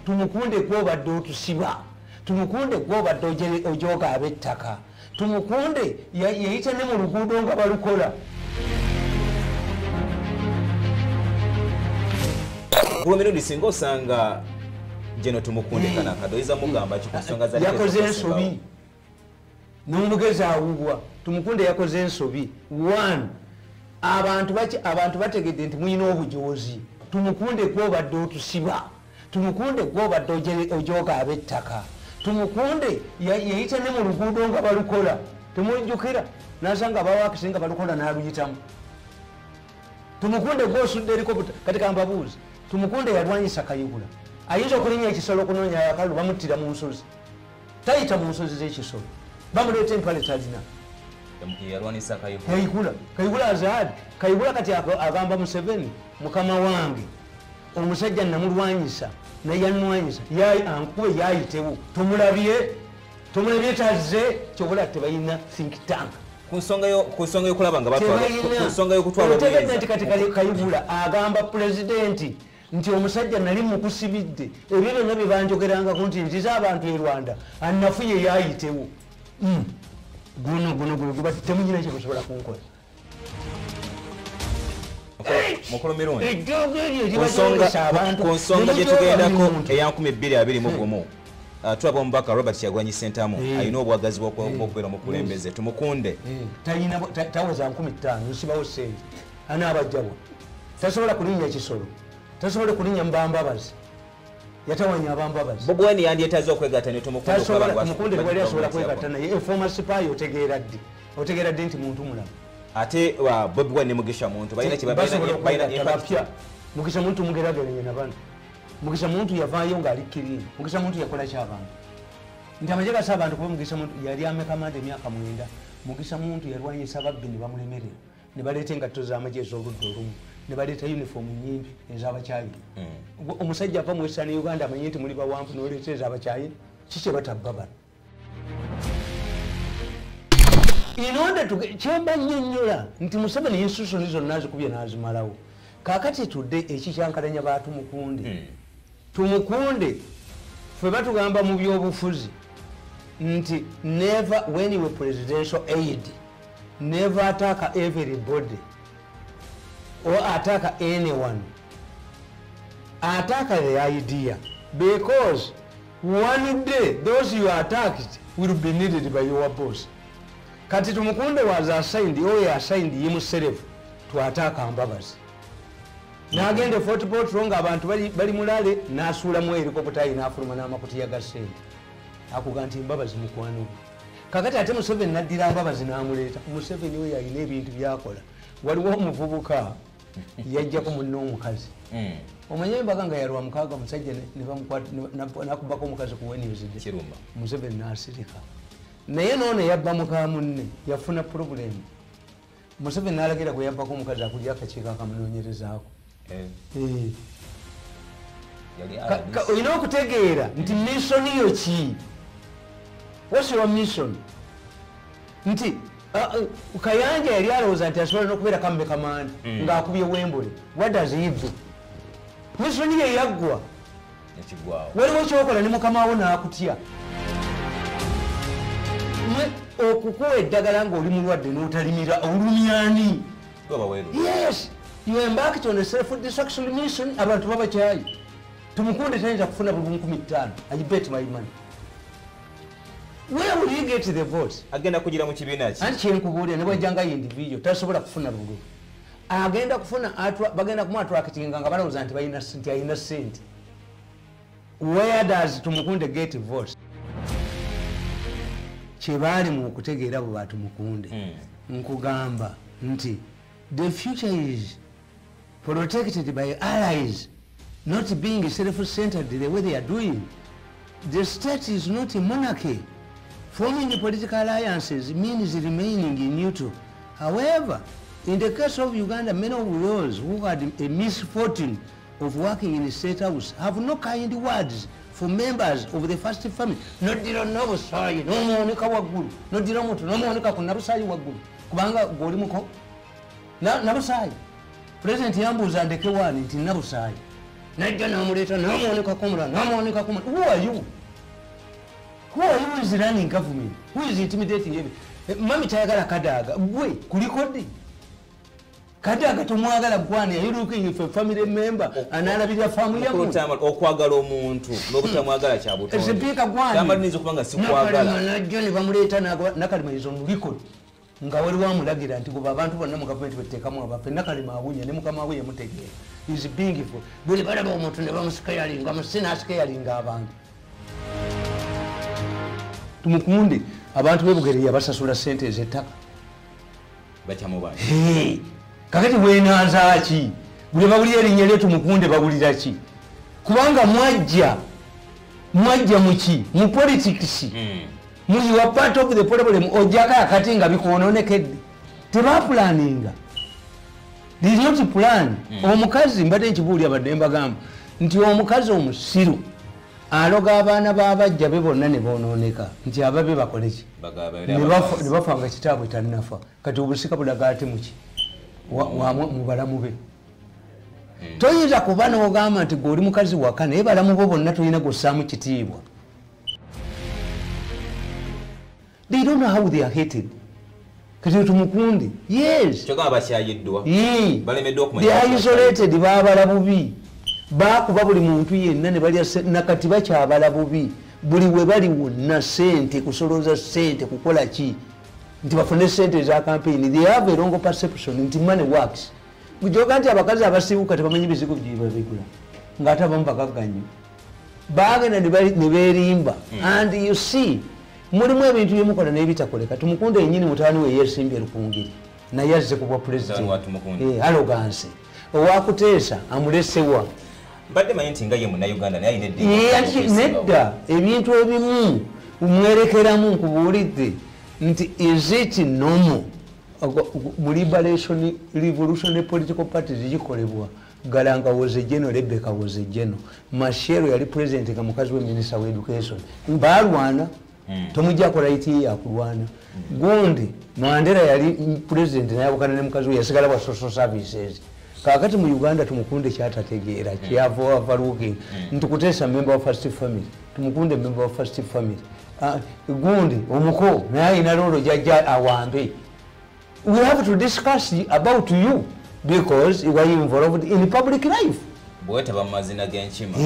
Tumukunde gwobadde otusiba, Tumukunde gwobadde ojoga ab'ettaka, Tumukunde yeyita ne mu luguudo nga balukola. Kulomero singa osanga General Tumukunde kana kadoiza mugamba ki ku nsonga za yakoze ensobi n'omugezi awubwa. Tumukunde yakoze ensobi. One, abantu bategedde nti mulina obujozi. Tumukunde gwobadde otusiba, Tumukunde gwobadde ojoga ab'ettaka, Tumukunde yeyita ne mu luguudo nga balukola. Temujjukira nasanga abawakisi nga balukola n'aluyitamu. Tumukunde gwosudde eriko kati kambabuuze, Tumukunde yalwanyisa Kayihura. Ayinza okulinnya ekisolo okunoonya akalulu, bamuttira mu nsozi. Tayita mu nsozi z'ekisolo, bamuleeta empale talina. Yalwanyisa Kayihura. Kayihura, Kayihura azaadi Kayihura kati agamba Museveni, mukama wange omusajja namulwanyisa naye yanwanyisa, ankube yayitewo, tomulabye, tomulabye tazze. Kyobola tebalina think tank. Ku nsonga y'okulaba nga batwala, ku nsonga y'okutwala otegedde nti kati Kayihura agamba pulezidenti nti omusajja nali mukusibidde, ebyo byonna bye banjogerangako nti nziza abantu e Rwanda, anafuye yayitewo. Guno guno guno guba temunyina kye musobola kunkola. Mukulu Mirundi, ejjoogo eryo eribajolesa abantu ku nsonga gye tugendako eya 2021, tulaba omubaka Robert Kyagulanyi Ssentamu alina obwagazi bw'okubeera omukulembeze. Tumukunde talina, taweza 5000, nsibawo ssente anaabajjawa. Tasobola kulinnya kisolo, tasobola kulinnya mubambabazi, yatawanya abambabazi. Bobi Wine yandyetaaze okwegatta ne Tumukunde okulaba nga Tumukunde tewali asobola kwegatta naye. Eformer spy, otegeera ddi, otegeera ddi nti muntu mulamu? Ate Bobi Wine ne Mugisha Muntu balina kye basobola balina okwegatta impact. Bapya. Mugisha Muntu mugerageranye na bano. Mugisha Muntu yavaayo ng'ali clean. Mugisha Muntu yakola kyabantu nti amagye gasa abantu, kuba Mugisha Muntu yali amekamanda emyaka 9. Mugisha Muntu yalwanyisa ababbi ne bamulemerera, ne baleeta engatto z'amagye ez'oludda olumu, ne baleeta uniform nyimpi ez'abakyayina. Omusajja ava mu Western Uganda amanye nti muli bawanvu, n'oleeta ez'abakyayina, kiki batabba bano? In order to kyemba nnyonnyola nti Museveni institution zonna azikubye n'azimalawo. Kaakati tudde ekikyankalanya ba Tumukunde. Tumukunde ffe batugamba mu byobufuzi nti never, when you were presidential aide, never attack everybody or attack anyone, attack the idea, because one day those you attacked will be needed by your boss. Kati Tumukunde was assigned, or he assigned himself to attack Mbabazi. N'agenda e Fort Portal nga abantu bali mulale, n'asuulamu helicopter, n'afuluma n'amakutiya ga ssente, akuga nti Mbabazi mukwano gwe. Kakati ate Museveni n'addira Mbabazi n'amuleeta. Museveni oyo alina ebintu byakola. Waliwo omuvubuka yajjako munne omukazi. Omanye embaga nga yalwa mukaaga, omusajja ne bamukwata, n'akubako omukazi ku Wednesday. Kiruma. Museveni n'asirika, naye noono yabba muka munne yafuna problem. Museveni n'alagira gwe yabbako omukazi akulya akakiiko akamunoonyerezaako. Yali RDC. Olina okutegeera nti mission yo ki? What's your mission? Nti Kayanja yali alowooza nti asobola n'okubeera kamme kamanda ng'akubye Wembule. What does he do? Mission ye yaggwa. Ekigwawo. Waliwo kyokola ne mukama wo n'akutya. Mwe okukuwa eddagala ng'oli mulwadde n'otalimira, olumyani? Oba weeru. Yes, you embarked on a self-destruction mission. Abantu babakyayi. Tumukunde tayinza kufuna bululu 5000. I bet my money. Where will he get the votes? Agenda kugira mu kibiina ki? Anti kyenkubuulira, ne bw'ajja nga individual tasobola kufuna bululu. Agenda kufuna atwa, bagenda kumuattractinga nga balowooza nti balina nti alina ssente. Where does Tumukunde get votes? Kye baali mu kutegeera bwe batumukunde. Nkugamba nti the future is protected by allies, not being self-centered the way they are doing. The state is not a monarchy. Forming political alliances means remaining neutral. However, in the case of Uganda, many of those who had a misfortune of working in the State House have no kind words for members of the first family. Noddira nabusaayi n'omuwanika waggulu, noddira omuntu n'omuwanika ku nabusaayi waggulu, kubanga gw'oli muko nabusaayi. Pulezidenti yambuuza ndeke waani, nti nabusaayi. Najja n'amuleeta n'amuwanikako omulala, n'amuwanikako omulala. Who are you? Who are you is running government? Who is intimidating you? Mami tayagala Kadaga. Gwe kuliko ddi? Kadaga tomwagala gwani, are you looking for a family member analabirira famu yamu? Okwagala omuntu n'obutamwagala kya butonde. Sipiika gwani. Tamale niyinza okuba nga sikwagala. Najja ne bamuleeta Nakalema is on record. Nga waliwo amulagira nti goba abantu bonna mu gavumenti beteekamu abaffe. Nakalema awunya ne mukama we yamutegeera. Is being for buli balaba omuntu ne bamusikayalinga, musinaasikayalinga abantu. Tumukunde abantu b'e yabasasula ssente ez'ettaka. Bakyamubanja. Kakati bwenaaza ki? Buli bawulira erinnya lye Tumukunde bawulira ki? Kubanga mwajja muki? Mu politics. Muli wa part of the problem ojjako akati nga bikwononekedde. Tebapulaninga. They not plan. Omukazi mbadde nkibuulira badde mbagamba nti omukazi omusiru aloga abaana b'abajja be bonna ne boonooneka nti ababe bakole ki? Ne bafa nga kitaabwe tannafa. Kati obusika bulaga ate muki? Mu balamu be. Toyinza kuba n'ogamba nti gwe oli mukazi waka naye balamu bo bonna tolina gussaamu kitiibwa. They don't know how they are hated. Kati Tumukunde, yes. Kyokka bakyayiddwa. Balemeddwa okumanya. They are isolated, baabala bubi. Baakuba buli muntu yenna ne balya nakati bakyabala bubi. Buli we bali wonna ssente, kusolooza ssente, kukola ki? Nti bafune ssente eza campaign. They have a wrong perception nti money works. Bujoga nti abakazi abasiiwuka tebamanyi bizigo bye babigula. Ng'ate abamu bagagga nnyo. Baagenda ne beerimba. And you see, mulimu ebintu byemukola n'ebitakoleka. Tumukunde yennyini mutabani we yeesimbye Rukungiri naye azze ku bwa pulezidenti. Arrogance. Owakuteesa amulesewa. Mbadde manyi nti nga ye Munnayuganda naye alina eddiini. Nedda ebintu ebimu mwerekeramu nkubuulidde nti is it normal mu liberation revolutionary political parties gikolebwa. Galanga was a general, Rebecca was a general. Machero yali president nga mukazi we minister wa education. Balwana tomujjako right ye yakulwana. Gundi Mandela yali president naye abukana ne mukazi we yasigala wa social services. Kakati mu Uganda Tumukunde kyatategeera kyava overlooking nti kuteesa member of first family. Tumukunde member of first family. Gundi omuko naye alina lolo jajja awambe. We have to discuss about you because you are involved in public life. Bwetaba mu mazina g'enkima.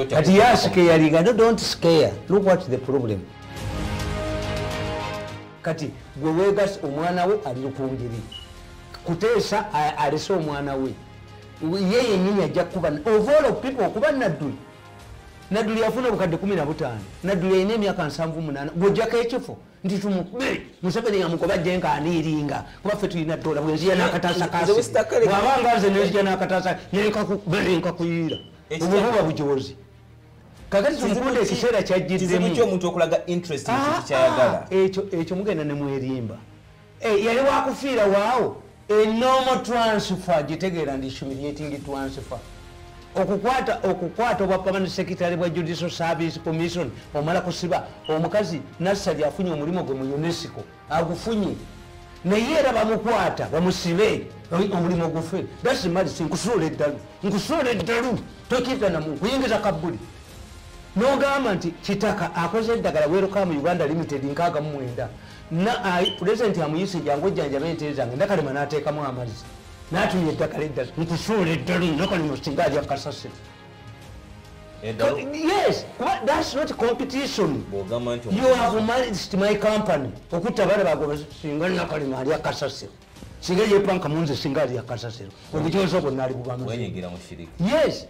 Kati yasikeyalinga. No, don't scare. Look what the problem. Kati gwe weegase omwana we ali Rukungiri. Kuteesa alese omwana we. Ye yennyini ajja kuba of all people okuba Nadduli. Nadduli yafuna obukadde 15. Nadduli alina emyaka 78. Gw'ojjako ekifo nti tumukube. Museveni yamugoba ajje ng'aniiringa. Kuba ffe tulina dola bwenzija n'akataasa kasi. Bw'abanga nze nenzija n'akataasa nenkakuyiira. Obwo buba bujozi. Kakati Tumukunde ekiseera kyajjiddemu. Kizibu ki omuntu okulaga interest mu kintu ky'ayagala? Ekyo mugenda ne mwerimba. Yali wakufiira waawo. A normal transfer gitegeera ndi humiliating transfer. Okukwata obwa permanent secretary bwa Judicial Service Commission omala kusiba omukazi Nassali afunye omulimu gwe mu UNESCO agufunye naye era bamukwata bamusibe omulimu gufe. That's medicine. Nkusuula eddalu, nkusuula eddalu, tokita namu kuyingiza kabbuli n'ogamba nti Kitaka akoze eddagala Welcome Uganda Limited 69 na president amuyise jangu ojjanjabe ente zange. Nakalema n'ateekamu amazzi n'atumya eddagala eddala. Nkusuula eddalu Nakalema singa alya kasasiro. Yes, that's not competition. You have managed my company. Okutta bale bagoba singa Nakalema alya kasasiro. Singa yepanka munze singa alya kasasiro. Obujozi obwo nali bubamu. Wenyigira mu shirika. Yes.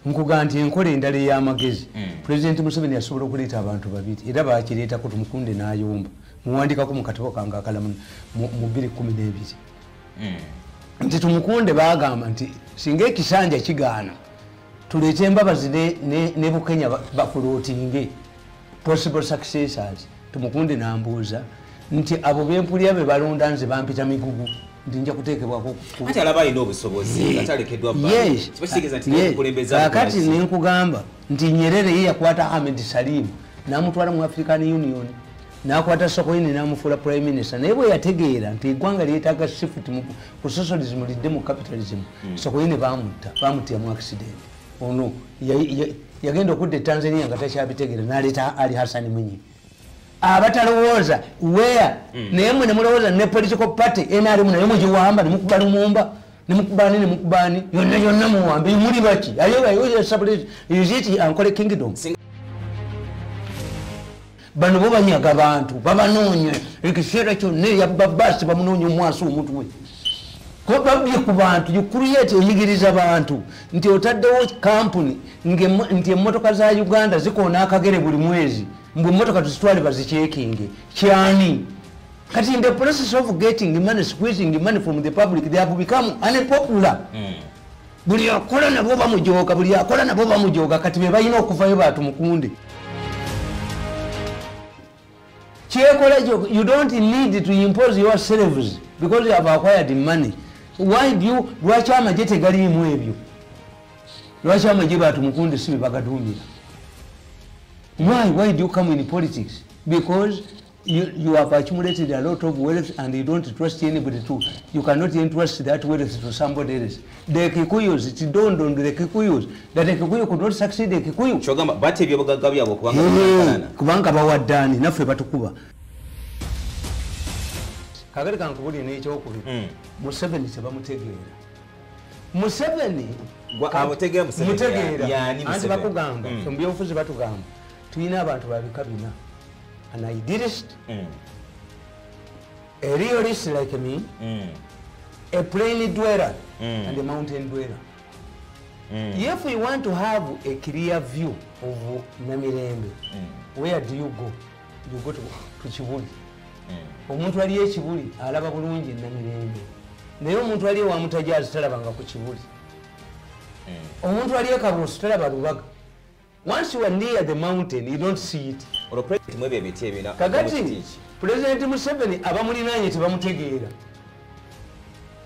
Nkuga nti enkola endala ey'amagezi. President Museveni yasobola okuleeta abantu babiri era bakireetako Tumukunde n'ayomba. Muwandikako mu katabo kange akala mu 2012. Nti Tumukunde baagamba nti singa ekisanja kigaana tuleete Embabazi ne Bukenya bafulootinge possible successors. Tumukunde n'ambuuza nti abo bempulira be balonda nze bampita migugu nti nja kuteekebwako. Ate alaba alina obusobozi atalekeddwa bbanga. Kiba kitegeeza nti omukulembeze. Kakati ne nkugamba nti Nyerere ye yakwata Ahmed Salim n'amutwala mu African Union. N'akwata Sokoine n'amufuula prime minister. Naye bwe yategeera nti eggwanga lyetaaga shift ku socialism lidde mu capitalism, Sokoine bamutta mu accident. Ono yagenda okudda e Tanzania nga takyabitegeera, n'aleeta Ali Hassan Mwinyi. Abatalowooza where naye mmwe ne mulowooza ne political party NRM naye mugiwamba ne mukuba Lumumba ne mukubani ne mukubani yonna yonna muwambe, muli baki? Is it Ankole Kingdom? Bano bo banyaga abantu babanoonya ekiseera kyonna, yabba baasi bamunoonya omwasi omutwe. Ko babye ku bantu, you create, oyigiriza abantu nti otaddewo kampuni nti emmotoka za Uganda zikoona akagere buli mwezi, mbwe emmotoka tuzitwale bazicekinge kyani. Kati in the process of getting money, squeezing money from the public, they have become unpopular. Buli akola nabo bamujoga, buli akola nabo bamujoga. Kati be balina okuvayo batumukunde. Kyekola, you don't need to impose yourselves because you have acquired money. Why do you, lwaki amagye tegaliimu ebyo? Lwaki amagye batumukunde si be bagaduumira? Why do you come in politics? Because you have accumulated a lot of wealth and you don't trust anybody to, you cannot entrust that wealth to somebody else. The Kikuyus, it dawned on the Kikuyus that a Kikuyu could not succeed a Kikuyu. Kyogamba bate ebyobugagga byabwe kubanga byenkalana. Kubanga bawaddaani naffe batukuba. Kakati kankubulire n'ekyokubiri. Museveni tebamutegeera. Museveni amutegeera Museveni yaani anti Museveni? Bakugamba, mu byobufuzi batugamba tulina abantu babika bina. An idealist, a realist like me, a plain dweller, and a mountain dweller. If we want to have a clear view of Namirembe, where do you go? You go to Kibuli. Omuntu ali e Kibuli alaba bulungi Namirembe. Naye omuntu ali ewa Mutajazi talabanga ku Kibuli. Omuntu ali e Kabuusu talaba Lubaga. Once you are near the mountain, you don't see it. Olwo president mwebyo ebiti ebina Kakati President Museveni abamulinaanye tebamutegeera.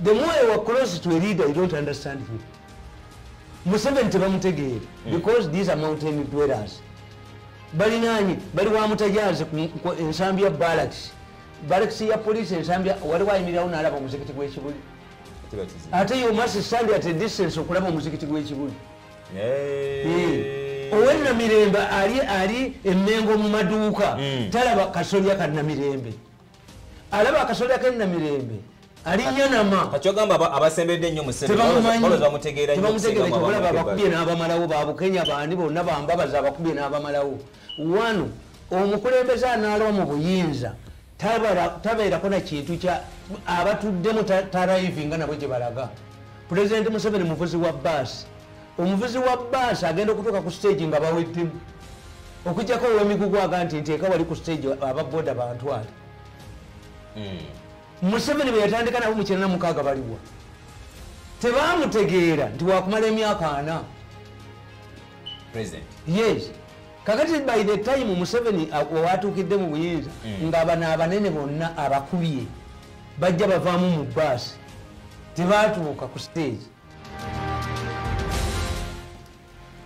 The more you are close to a leader, you don't understand him. Museveni tebamutegeera because these are mountain dwellers. Balinaanye bali wa Mutajazi ku Ensambya barracks. Barracks ya police Ensambya waliwo ayimirirawo n'alaba omuzikiti gw'e Kibuli. Ate you must stand at a distance okulaba omuzikiti gw'e Kibuli. Owennamirembe ali Emmengo mu maduuka talaba kasolya ka Namirembe. Alaba akasolya ka Namirembe ali Nyanama. Kakyogamba abasembedde ennyo Museveni Tebamumanyi. balowooza bamutegeera nnyo Tebamutegeera okusinga ky'olaba abamu abakubye n'abamalawo ba Bukenya baani bonna bambabaza abakubye n'abamalawo. Wano omukulembeze anaalwa mu buyinza tabeerako na kintu kya abatuddemu tarayivinga nabo gye balaga. Pulezidenti Museveni muvuzi wa baasi. Omuvuzi wa baasi agenda okutuuka ku stage nga baweddemu. Okuggyako ow'emigugu aga nti nteeka wali ku stage aba boda bantwale. Museveni bwe yatandika nabo mu 96 baliwa. Tebamutegeera nti wakumala emyaka 40. President. Yes. Kakati by the time Museveni watuukidde mu buyinza nga bano abanene bonna abakubye bajja bavaamu mu baasi tebaatuuka ku stage.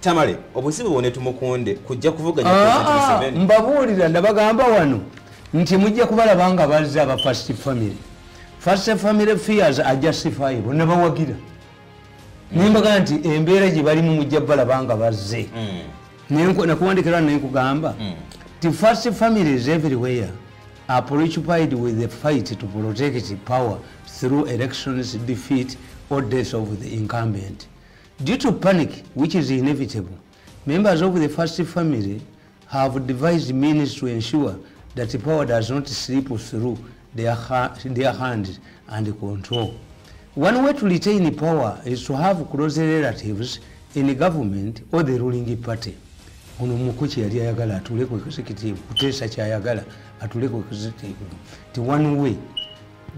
Tamale, obuzibu bwone tumukunde kujja kuvuganya President Museveni. Mbabuulira ndabagamba wano nti mujja kubalaba nga bazze aba first family. First family fears are justifiable, ne bawagira. Nimbaga nti embeera gye balimu mujja balaba nga bazze. Nakuwandikira nenkugamba the first families everywhere are preoccupied with the fight to protect power through elections, defeat or death of the incumbent. Due to panic, which is inevitable, members of the first family have devised means to ensure that the power does not slip through their hands and control. One way to retain power is to have close relatives in the government or the ruling party. Ono mukuchi yali ayagala atule ku executive, Kuteesa kyayagala atule ku executive. The one way,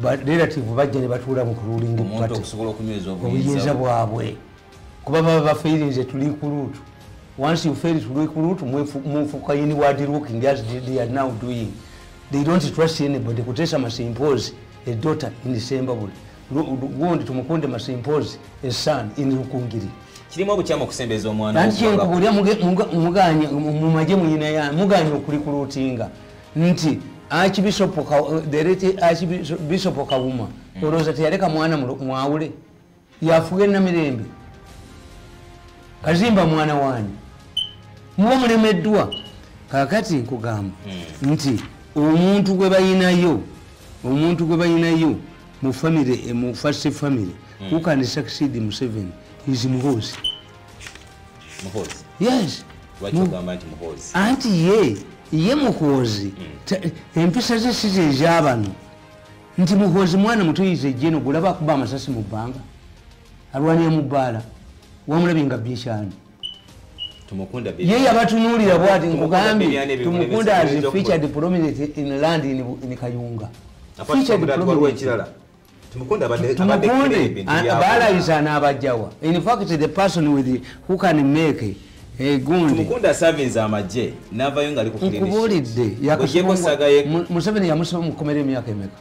but relative bajja ne batuula mu ruling Omuntu party. okusobola okunyweza Obuyinza bwabwe. Kuba baba bafeirinze tuli ku route. Once you fail to recruit, mufuka inward looking as they are now doing. They don't trust anybody. Kuteesa must impose a daughter in the same bubble. Gundi Tumukunde must impose a son in Rukungiri. Kirimu obukyamu okusembeza omwana Anti wo kubanga kyenkubuulira muganye mu magye muyina ya muganye okulikulutinga nti Archbishop the late Archbishop Kawuma olowooza teyaleka mwana mwawule yafuga Namirembe. Kazimba mwana wani muba mulemeddwa. Kakati nkugamba nti omuntu gwe bayinayo mu family, mu first family, who can succeed Museveni is Muhoozi. Muhoozi. Yes. Lwaki ogamba nti Muhoozi? Anti ye Muhoozi empisa ze si ez'abano nti Muhoozi mwana mutuyize ejjeno gulaba akuba amasasi mu bbanga alwanira mu bbaala wamulabye nga byekyani. Ye yabatunuulira bwati nkugambye Tumukunde as featured prominent in land in Kayunga. Featured prominent. Tumukunde balayisa n'abajjawa. In fact the person with the, who can make a gundi. Tumukunde asavinze amagye n'avayo ng'ali ku clean sheet. Nkubuulidde Museveni yamusiba mu kkomera emyaka emeka.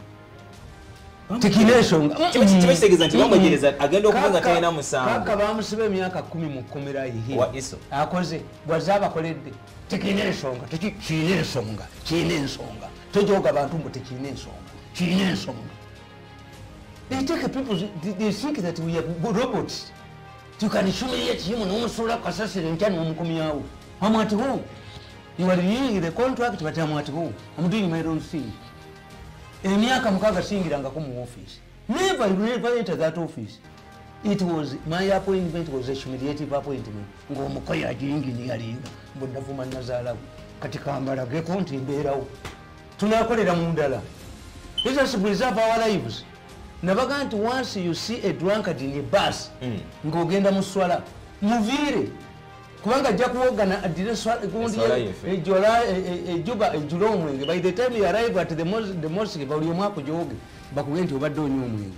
Tekina ensonga. Kiba kitegeeza nti bamwegereza agenda okuba nga talina musango. Kaka bamusiba emyaka 10 mu kkomera yihe. Akoze bw'azze abakoledde. Tekina ensonga, tekirina ensonga, kirina ensonga. Tojooga bantu mbu tekirina ensonga, kirina ensonga. They take people, they think that we are robots. You can humiliate him n'omusuula kasasiro enkya n'omukomyawo. I'm at home. You are renewing the contract but I'm at home. I'm doing my own thing. Emyaka 6 singirangako mu office. Never, you never enter that office. It was, my appointment was a humiliative appointment. Ng'omukoyi agiyinginiyalinga mbu navuma nazaalawo. Kati kambalageko nti mbeerawo. Tunakolera mu ndala. Let us preserve our lives. Nabaga nti once you see a drunkard in a bus, ng'ogenda mu swala, muviire. Kubanga ajja kuwogana addire gundi ejuba ejjula omwenge. By the time you arrive at the mosque, buli omu akujooge, bakugende nti obadde onywa omwenge.